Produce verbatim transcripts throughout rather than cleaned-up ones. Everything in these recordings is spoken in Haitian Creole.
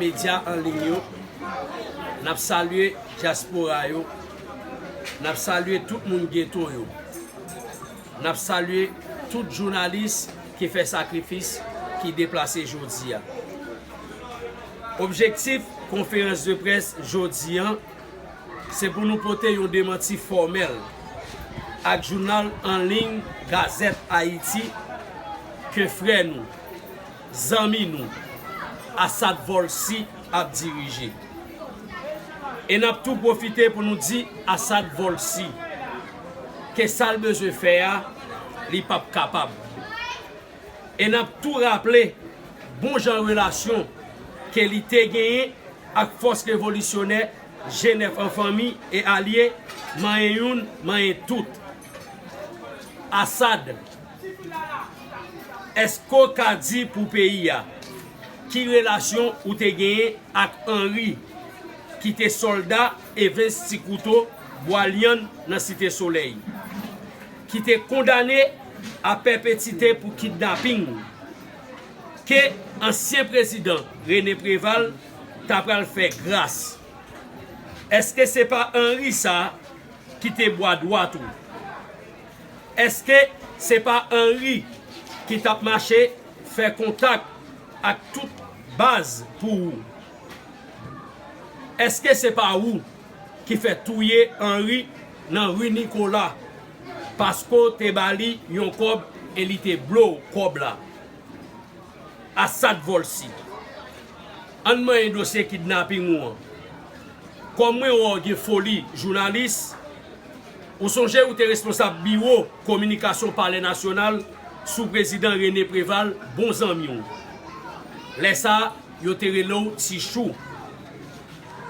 medya an liy yo, n ap salye dyaspora yo, n ap salye tout moun geto yo, n ap salye tout jounalis ki fè sakrifis, ki deplase jodi a. Objektif konferans de près jodi a, se pou nou pote yon demanti fòmèl ak jounal an liy Gazette Haïti ke frè nou, zanmi nou, Assad Volcy ap dirije. E n ap tou pwofite pou nou di Assad Volcy ke sa l bezwen fè a, li p ap kapab. E n ap tou raple bon jan relasyon ke li te genyen ak fòs revolisyonè G nèf an fanmi e alye, manyen youn, manyen tout. Assad, èske w ka di pou peyi a ki relasyon ou te genyen ak Henry, ki te sòlda Evens Ti Kouto Bwalyann nan Site Solèy, ki te kondane a pèpetite pou kidnaping, ke ansyen prezidan René Préval ta pral fè gras? Èske se pa Henry sa ki te bwa dwat ou? Èske se pa Henry ki t ap mache fè kontak ak tout baz pou ou? Èske se pa ou ki fè touye Henry nan ri Nicolas, paske w te ba li yon kòb e li te blow kòb la? Assad Volcy, ann manyen dosye kidnaping ou an. Kòm mwen wè w gen foli jounalis, ou sonje ou te responsab biwo kominikasyon Palè Nasyonal sou prezidan René Préval, bon zanmi w. Lè sa a, yo te rele w Ti Chou.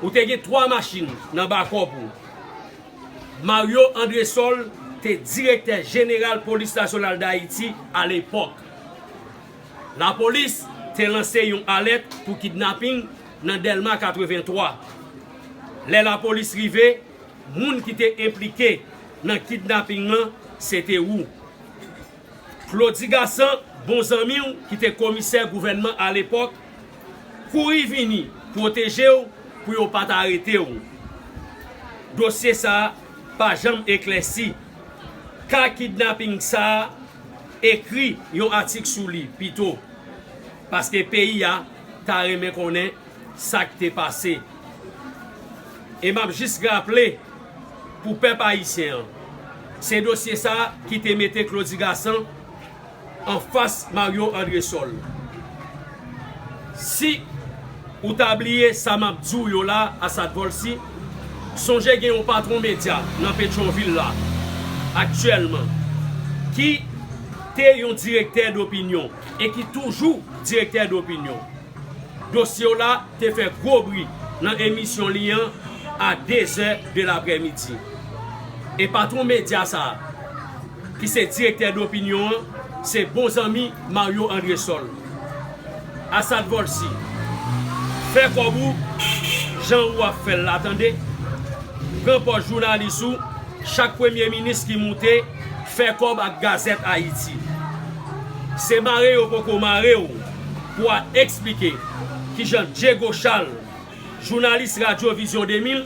Ou te gen twa machin nan bakòp ou. Mario Andrésol te direktè jeneral Polis Nasyonal Dayiti alepòk. Lapolis te lanse yon alèt pou kidnaping nan Dèlma katrevenntwa. Lè lapolis rive, moun ki te enplike nan kidnaping lan, se te ou. Claudy Gassant, bon zanmi w ki te komisè gouvènman alepòk, kouri vini pwoteje w pou yo pa t arete w. Dosye sa a pa janm eklèsi. Ka kidnaping sa a, ekri yon atik sou li pito, paske peyi a ta renmen konnen sa k te pase. E m ap jis raple pou pèp ayisyen an, se dosye sa a ki te mete Claudy Gassant anfas Mario Andrésol. Si ou ta bliye sa m ap di w yo la, Assad Volcy, sonje gen yon patwon medya nan Petyonvil la, aktyèlman, ki te yon direktè dopinyon e ki toujou direktè dopinyon. Dosye w la te fè gwo bri nan emisyon li an a de zè de laprèmidi. E patwon medya sa a, ki se direktè dopinyon an, se bon zanmi Mario Andrésol. Assad Volcy, fè kòb ou jan ou ap fè l la, tande. Pran pòz jounalis ou, chak premye minis ki moute, fè kòb ak Gazette Haïti. Se mare yo poko mare w pou w al eksplike kijan Diego Charles, jounalis Radyo Vizyon de mil,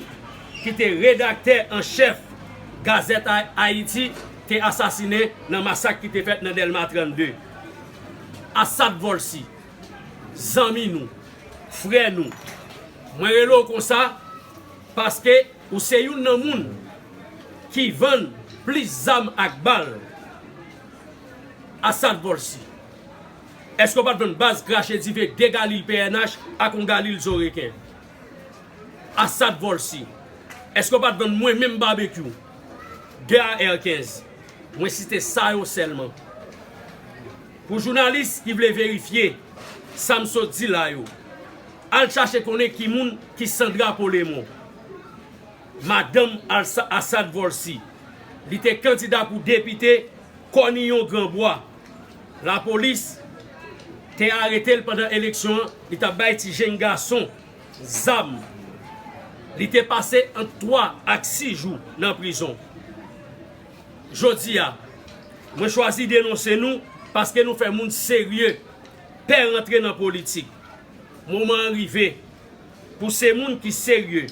ki te redaktè an chèf Gazette Ha-, Haïti, te asasinen nan masak ki te fèt nan Dèlma trannde. Assad Volcy, zanmi nou, frè nou, mwen rele w konsa paske ou se youn nan moun ki vann plis zam ak bal. Assad Volcy, èske w pa t vann baz krache dife de galil P N H ak yon galil zo reken? Assad Volcy, èske w pa t vann mwen menm Babekyou de A R kenz? Mwen site sa yo sèlman. Pou jounalis ki vle verifye sa m sot di la yo, al chache konnen ki moun ki Sandra Polemon. Madanm Alsa-, Assad Volcy, li te kandida pou depite Kòniyon Granbwa. Lapolis te arete l pandan eleksyon an, li t ap bay ti jenn gason zam. Li te pase ant twa ak sis jou nan prizon. Jodi a, mwen chwazi denonse nou paske nou fè moun serye pè rantre nan politik. Moman an rive. Pou se moun ki serye,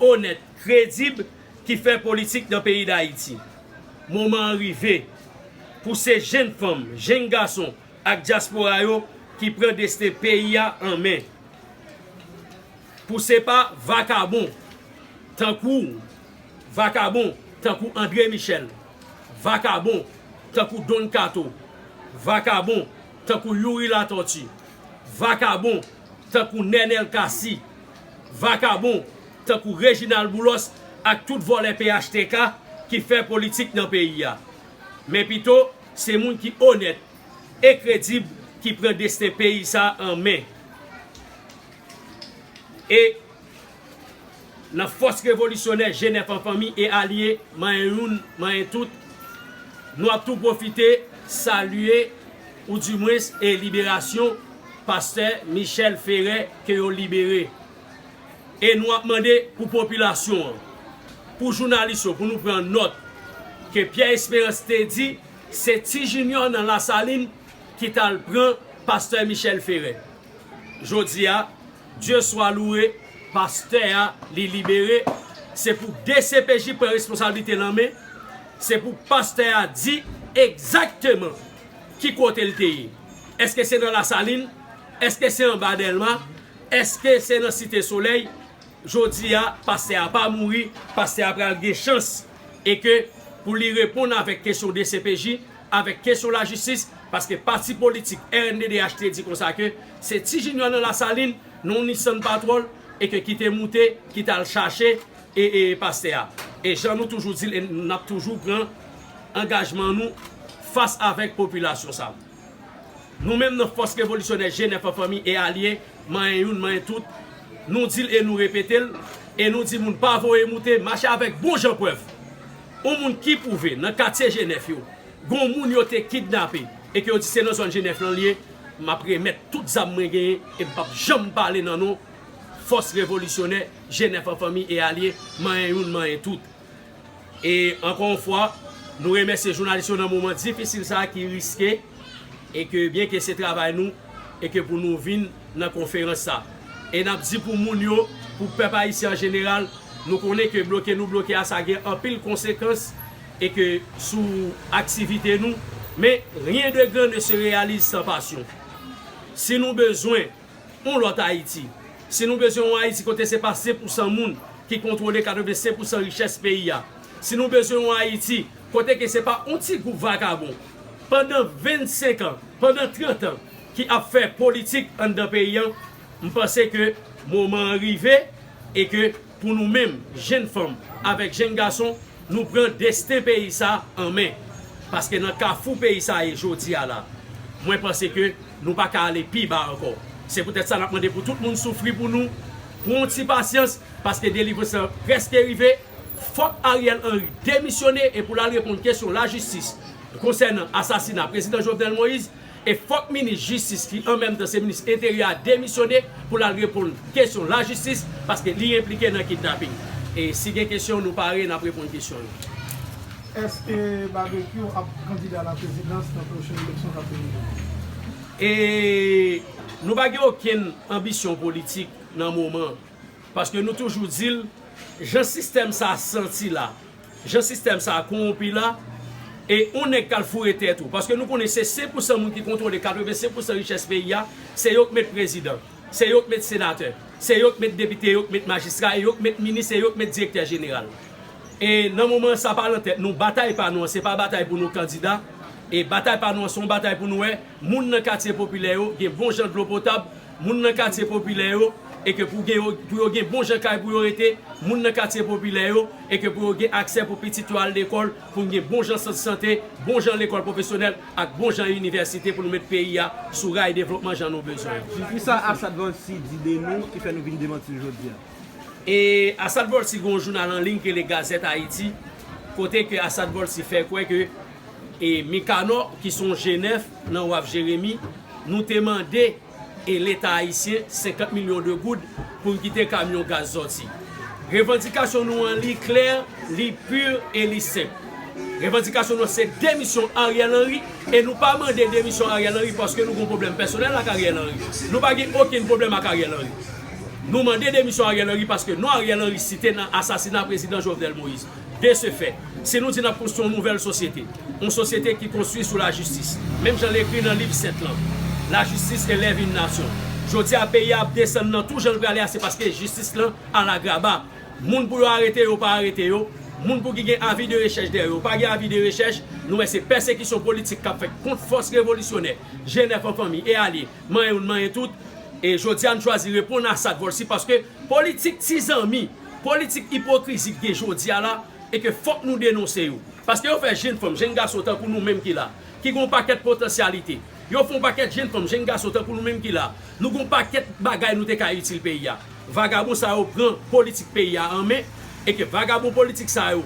onèt, kredib ki fè politik nan peyi Dayiti. Moman an rive pou se jenn fanm, jenn gason ak dyaspora yo ki pran desten peyi a an men. Pou se pa vakabon tankou, vakabon tankou André Michel, vakabon tankou Don Kato, vakabon tankou Youri Latortue, vakabon tankou Nenel Cassy, vakabon tankou Reginald Boulos ak tout vòlè P H T K ki fè politik nan peyi a. Men pito, se moun ki onèt e kredib ki pran desten peyi sa an men. E nan fòs revolisyonè G nèf an fanmi e alye, manyen youn, manyen tout, nou ap tou pwofite salye, oudimwens, e liberasyon pastè Michel Ferret ke yo libere. E nou ap mande pou popilasyon an, pou jounalis yo, pou nou pran nòt ke Pierre Espérance te di se Ti Junior nan Lasalin ki t al pran pastè Michel Ferret. Jodi a, Dye swa louwe, pastè a, li libere. Se pou D C P J pran responsablite l an men. Se pou pastè a di egzakteman ki kote l te ye. Èske se nan Lasalin? Èske se anba Dèlma? Èske se nan Site Solèy? Jodi a, pastè a pa mouri, pastè a pral gen chans e ke pou li reponn avèk kesyon D C P J, avèk kesyon lajistis, paske pati politik R N D D H te di konsa ke se Ti Junior nan Lasalin, nan yon Nissan Patrol, e ke ki te moute, ki t al chache e, e pastè a. E jan nou toujou di l, e n ap toujou pran angajman nou fas avèk popilasyon sa. Nou menm nan fòs revolisyonè G nèf an fanmi e alye, manyen youn, manyen tout, nou di l e nou repete l, e nou di moun pa voye moute, mache avèk bon jan prèv. Yon moun ki pwouve nan katye G nèf yo, gon moun yo te kidnape, e ke yo di se nan zòn G nèf lan l ye, m ap remèt tout zam mwen genyen, e m p ap janm pale nan non fòs revolisyonè G nèf an fanmi e alye, manyen youn, manyen tout. E ankò yon fwa, nou remèsye jounalis yo nan moman difisil sa a ki riske, e ke byen ke se travay nou, e ke pou nou vin nan konferans sa. E n ap di pou moun yo, pou pèp ayisyen an jeneral, nou konnen ke bloke nou bloke a sa gen anpil konsekans, e ke sou aktivite nou, men rien de grand ne se réalise sans passion. Si nou bezwen yon lòt Ayiti. Si nou bezwen yon Ayiti kote se pa senk pousan moun ki kontwole katrevensenk pousan richès peyi a. Si nou bezwen yon Ayiti kote ke se pa yon ti gwoup vakabon pandan vennsenk an, pandan trant an ki ap fè politik anndan peyi a, m panse ke moman an rive e ke pou nou menm, jenn fanm avèk jenn gason, nou pran desten peyi sa an men. Paske nan kafou peyi sa ye jodi a la, mwen panse ke nou pa ka ale pi ba ankò. Se poutèt sa n ap mande pou tout moun soufri pou nou, pran yon ti pasyans, paske delivrans lan prèske rive. Fòk Ariel Henry demisyone e pou l al reponn kesyon lajistis konsènan asasina prezidan Jovenel Moïse. E fòk minis jistis, ki an menm tan se minis enteryè a, demisyone pou l al reponn kesyon lajistis, paske li enplike nan kidnaping. E si gen kesyon, nou pare, n ap reponn kesyon yo. Èske Babekyou ap kandida la prezidans nan pwochen eleksyon k ap vini yo? E nou pa gen okenn anbisyon politik nan moman an. Paske nou toujou di l, jan sistèm sa a santi la, jan sistèm sa a kowonpi la, e yon nèg k al foure tèt ou. Paske nou konnen se senk pousan moun ki kontwole katrevensenk pousan richès peyi a, se yo k met prezidan, se yo k met senatè, se yo k met depite, yo k met majistra, e yo k met minis, e yo k met direktè jeneral. E nan moman an sa pa nan tèt nou, batay pa nou an, se pa batay pou nou kandida, e batay pa nou an, se yon batay pou nou wè, moun nan katye popilè yo gen bon jan dlo potab, moun nan katye popilè yo, e ke pou gen yo, pou yo gen bon jan kay pou yo rete, moun nan katye popilè yo, e ke pou yo gen aksè pou pitit yo al lekòl, pou n gen bon jan sant sante, bon jan lekòl pwofesyonèl, ak bon jan inivèsite pou nou met peyi a sou ray devlopman jan nou bezwen. Kisa Assad Volcy di de nou ki fè nou vin demanti l jodi a? E Assad Volcy gen yon jounal an liy ki rele Gazette Haïti, kote ke Assad Volcy fè kwè ke e Mikanò, ki se yon G nèf nan Waf Jeremi, nou te mande e Leta ayisyen senkant milyon de goud pou n kite kamyon gaz sòti. Revandikasyon nou an li klè, li pi e li senp. Revandikasyon nou an se demisyon Ariel Henry, e nou pa mande demisyon Ariel Henry paske nou gen yon pwoblèm pèsonèl ak Ariel Henry. Nou pa gen okenn pwoblèm ak Ariel Henry. Nou mande demisyon Ariel Henry paske non Ariel Henry site nan asasina prezidan Jovenel Moïse. De ce fait, si nou di n ap konstwi yon nouvèl sosyete, yon sosyete ki konstwi sou lajistis, menm jan l ekri nan liv sent lan, lajistis elèv yon nasyon. Jodi a, peyi a ap desann nan tou jan l prale a, se paske jistis lan al agraba. Moun pou yo arete yo pa arete yo, moun pou ki gen avi de rechèch dèyè yo pa gen avi de rechèch. Nou wè se pèsekisyon politik k ap fèt kont fòs revolisyonè, G nèf an fanmi e alye, manyen youn, manyen tout. E jodi a, n chwazi reponn a Asad Volcy paske politik ti zanmi, politik ipokrizi k gen jodi a la, e ke fòk nou denonse yo. Paske yo fè jenn fanm, jenn gason tankou nou menm ki la, ki gen yon pakèt potansyalite. Yo fè yon pakèt jenn fanm, jenn gason tankou nou menm ki la, nou gen yon pakèt bagay nou te ka itil peyi a. Vagabon sa yo pran politik peyi a an men, e ke vagabon politik sa yo,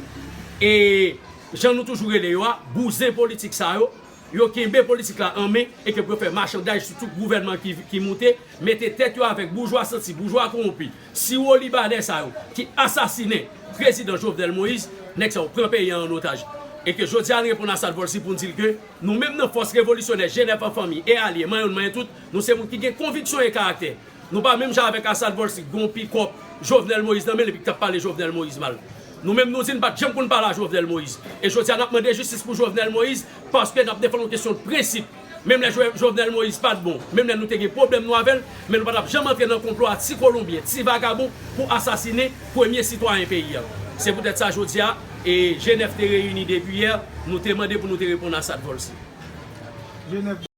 e jan nou toujou rele yo a, bouzen politik sa yo, yo kenbe politik la an men, e ke pou yo fè machandaj sou tout gouvènman ki, ki moute, mete tèt yo avèk boujwa santi, boujwa kowonpi, siwo libanè sa yo ki asasinen prezidan Jovenel Moïse, nèg sa yo pran peyi a an otaj. E ke jodi a n reponn Asad Volcy pou n di l ke nou menm nan fòs revolisyonè G nèf an fanmi e alye, manyen youn, manyen tout, nou se moun ki gen konviksyon e karaktè. Nou pa menm jan avèk Asad Volcy, gon pikòp Jovenel Moïse nan men l epi k t ap pale Jovenel Moïse mal. Nou menm nou di n pa t janm konn pale a Jovenel Moïse. E jodi a n ap mande jistis pou Jovenel Moïse paske n ap defann yon kesyon de prensip. Menm lè Jo- Jovenel Moïse pa t bon, menm lè nou te gen pwoblèm nou avè l, men nou pa t ap janm antre nan konplo a ti kolonbyen, ti vagabon pou asasinen premye sitwayen peyi a. Se poutèt sa jodi a, e G nèf te reyini depi yè, nou te mande pou nou te reponn Asad Volcy.